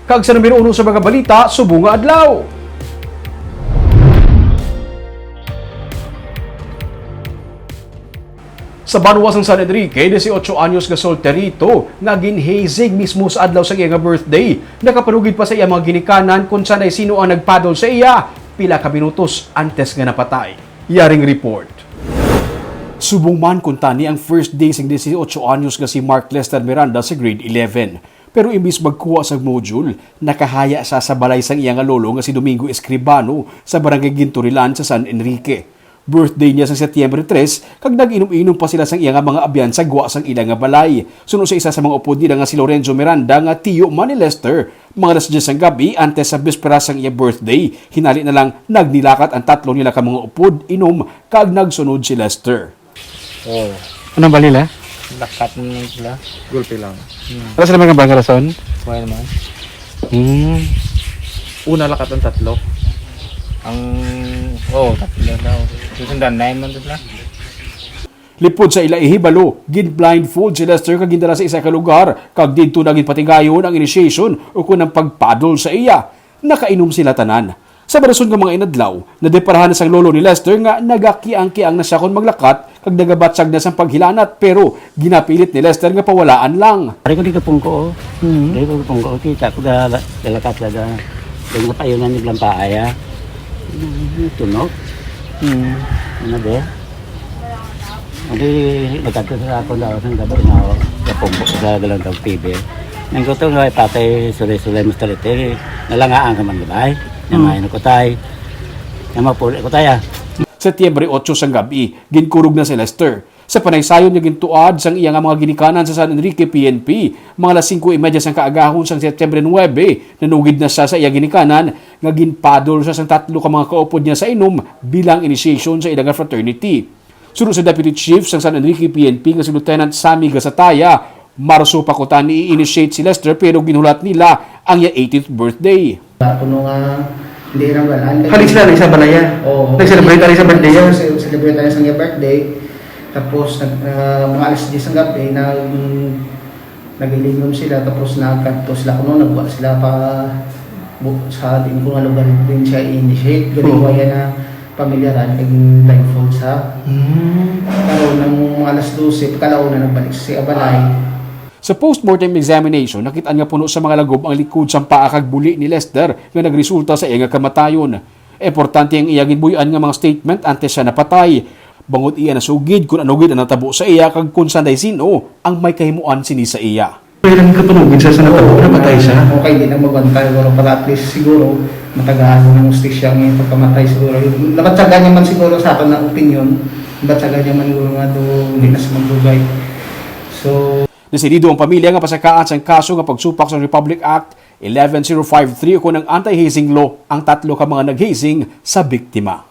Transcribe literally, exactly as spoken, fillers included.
Kag sa numero uno sa mga balita subong nga adlaw. Sa banwa sang San Enrique, dieciocho anyos nga solterito nga ginhazing mismo sa adlaw sang iya nga birthday, nakapanugid pa sa iya mga ginikanan kon sanay sino ang nagpadol sa iya pila ka minutos antes nga napatay. Yaring report. Subong man kuntani ang first day sang dieciocho anyos nga si Mark Lester Miranda sa grade eleven. Pero imbis magkuha sang module, nakahaya siya sa balay sang iya nga lolo nga si Domingo Escribano sa Barangay Ginturilan sa San Enrique. Birthday niya sa Setyembre tres, kag nag-inom-inom pa sila sang iya nga mga abyan sa gwa sang ila nga balay. Suno sa isa sa mga upod nila nga si Lorenzo Miranda nga tiyo man ni Lester, mga alas diyes sang gab-i antes sa bispera sang iya birthday, hinali na lang nagnilakat ang tatlo nila ka mga upod, inom, kag nagsunod si Lester. Oh. Anong balila? Lakat na lang sila. Gulpi lang. Hmm. Wala sila may kambal nga rason? Wala naman. Hmm. Una lakat ang tatlo. Ang, oh, tatlo daw. Susundan, nine man sila. Lipod sa ila ihibalo, gin-blindfold si Lester kag gindala sa isa ka lugar, kag didto na ginpatigayon ang initiation o kon ang pagpadol sa iya. Nakainom sila tanan. Sa marason nga mga inadlaw, nadeparahan na sang lolo ni Lester nga nagakiang-kiang na siya kon maglakat kag nagabatyag na sang paghilanat, pero ginapilit ni Lester nga pawalaan lang. Pare ko di ka pungko, oh. Hmm. Di ko pungko, kita ko ga-, galakat lang ga-, yung kapayunan ni Glampaay, ah. Hmm, tunok. Hmm. Ano ba? Hindi, nagkadto sa ako daw sang gabi na ako, kapungko sa galang tag P B. Nang ko to nga, tatay, sulay-sulay mo sa talite, nalangaan ka man, gabay. Hmm. Namay na ko, tay. Namapuli ko, tay, ah. Setyembre otso sang gab-i, ginkurog na si Lester. Sa panaysayon nga gintuad sang iya nga mga ginikanan sa San Enrique P N P, mga alas singko y media sang kaagahon sang Setyembre nuebe, nanugid na siya sa iya ginikanan nga ginpadol siya sang tatlo ka mga kaupod niya sa inom bilang initiation sa ila nga fraternity. Suno sa Deputy Chief sang San Enrique P N P nga si Lieutenant Sammy Gasataya, Marso pa kuntani i-initiate si Lester, pero ginhulat nila ang iya eighteenth birthday. Kuno nga, hindi ra balaan. Halik sila na isa balaya? Oo. Nag-celebrate ari sa birthday niya? Nag-celebrate ari sa iyang birthday. Tapos, nag-, ah, mga alas diyes ng gabi, nag-, nag-ilingon sila, tapos nagkadto sila kuno, nagwa sila pa bu-, sa din ko nga lugar din siya i-initiate. Gani, hmm, waya na pamilyaran, kag blindfold sa. Hmm. Karon, ang mga alas dose, pagkalauna, nagbalik sa balay. Sa postmortem examination, nakit-an nga puno sa mga lagob ang likod sang paa kag buli ni Lester nga nagresulta sa iya nga kamatayon. Importante ang iya ginbuy-an nga mga statement antes siya napatay. Bangod iya nasugid kon ano gid ang natabo sa iya kag kon sanday sin-o ang may kahimuan sini sa iya. Kailan ka panugid sa, sa natabo, napatay siya? Okay, di na mabantay, pero para at least siguro, matagaan ng hustisya ang iyang pagkamatay siguro. Nabatyagan niya man siguro sa aton na opinion, nabatyagan niya man siguro nga do, hindi na siya magdugay. So, Desidido ang pamilya nga pasakaan sang kaso nga pagsupak sa Republic Act eleven zero five three ukon ang anti-hazing law ang tatlo ka mga nag-hazing sa biktima.